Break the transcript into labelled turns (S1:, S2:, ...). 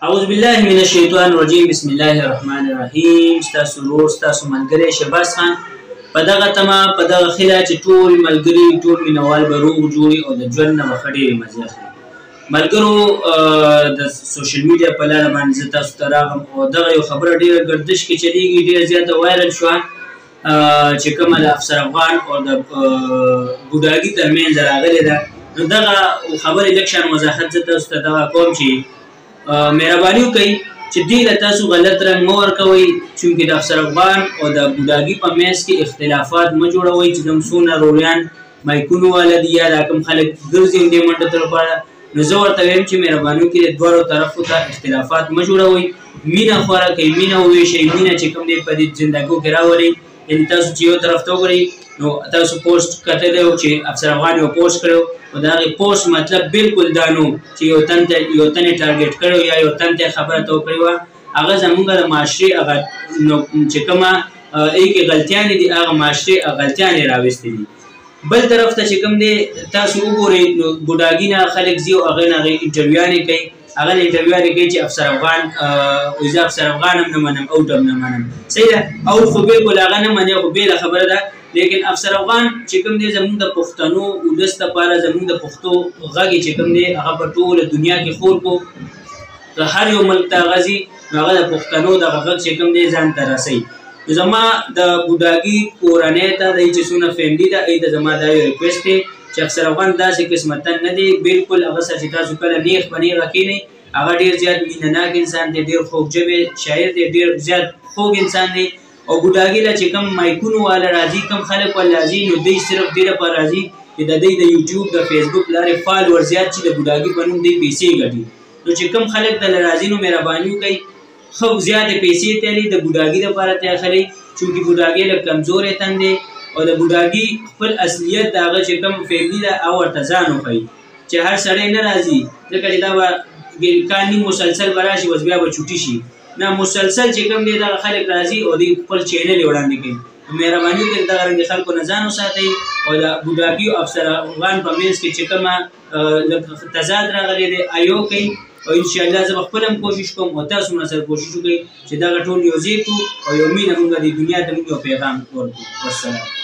S1: اعوذ بالله من الشیطان الرجیم، بسم الله الرحمن الرحیم. ستاسو ورور، ستاسو ملګری شهباز خان په دغه تمه، په دغه خیله چې ټول ملګري، ټول مینوال به روغ جوړي او د ژوند نه به ښه ډېرې مزې اخلي. ملګرو، د social media په لاره باندې زه تاسو ته راغم او دغه یو خبره ډېره ګردش کې چلېږي، ډېره زیاته viral شوه چې کومه د افسر افغان او د ګوډاګي ترمنځ راغلې ده. نو دغه خبرې لږ شان وضاحت زه تاسو ته دغه کوم چې مهرباني وکړئ چې دې له تاسو غلط رنګ مه ورکوئ، چونکې د افسر افغان او د ګوډاګي په منځ کې اختلافات مه جوړوئ چې زموږ څونه روریان مایکونو والا دي یا دا کوم خلک ګرځي همدې منډو ته لپاره. نو زه ورته وایم چې مهرباني وکړئ دواړو طرفو ته اختلافات مه جوړوئ، مینه خوره کړئ، مینه وویشئ، مینه چې کوم دی په دې زندګو کې راولئ. یعنې تاسو چې یو طرف ته وګورئ نو تاسو پوسټ کتلی و چې افسر افغان یو پوسټ کړی او د هغې پوسټ مطلب بالکل دا نو چې یو تن ته یو تن یې target کړی یا یو تن ته یې خبره ته کړې وه. هغه زمونږ د معاشرې هغه نو چې کومه ای کې غلطیانې دي، هغه معاشرې هغه غلطیانې راوستې دي. بل طرف ته چې کوم دی تاسو وګورئ نو ګوډاګي نه خلک ځي او هغې نه هغې انټرویوانې کوي، هغه نه انټرویوانې کوي چې افسر افغان وایي زه افسر افغان هم نه منم، out هم نه منم. صحیح ده، out خو بالکل هغه نه مني، خو بېله خبره ده. لیکن افسر افغان چې کوم دی زمونږ د پښتنو ولس دپاره، زمونږ د پښتو غږ چې کوم دی هغه په ټوله دنیا کې خور کو، که هر یو ملک ته هغه ځي نو هغه د پښتنو دغه غږ چې کوم دی ځان ته رسوي. نو زما د ګوډاګي کورنۍ ته، د چې څونه family ده، ای ته زما دا یو request دی چې افسر افغان داسې قسمتن نه دی، بالکل هغه سره چې تاسو کله نیغ په نیغه کښېنئ هغه ډېر زیات مینه ناک انسان دی، ډېر خوږ ژبی شاعر دی، ډېر زیات خوږ انسان دی. او ګوډاګي له چې کوم مایکونو والا راځي، کوم خلک والا راځي، نو دوی صرف دې لپاره راځي چې د دوی د یوټیوب د فیسبوک لارې follower زیات چې د ګوډاګي په نوم دوی پیسې ګټي. نو چې کوم خلک دله راځي نو مهرباني وکړئ ښه زیاتې پیسې تلي د ګوډاګي دپاره ترې اخلئ، چونکې ګوډاګی لږ کمزوری تن دی او د ګوډاګي خپل اصلیت د هغه چې کوم family ده هغه ورته ځان وښیي چې هر سړی نه راځي، ځکه چې دا به کال نیم مسلسل به راشي بس بیا به چوټي شي. نه، مسلسل چې کوم دی دغه خلک راځي او دوی خپل channel یې وړاندې کوي. مهرباني وکړئ دغه رنګ خلکو نه ځان وساتئ او د ګوډاګي او افسر افغان په منځ کې چې کومه تضاد راغلی دی ایو کوي. او انشاءالله زه به خپل هم کوشش کوم او تاسو هم راسره کوشش وکړئ چې دغه ټول یو ځای کړو او یو مینه موږ د دنیا ته موږ یو پیغام ورکړو. والسلام.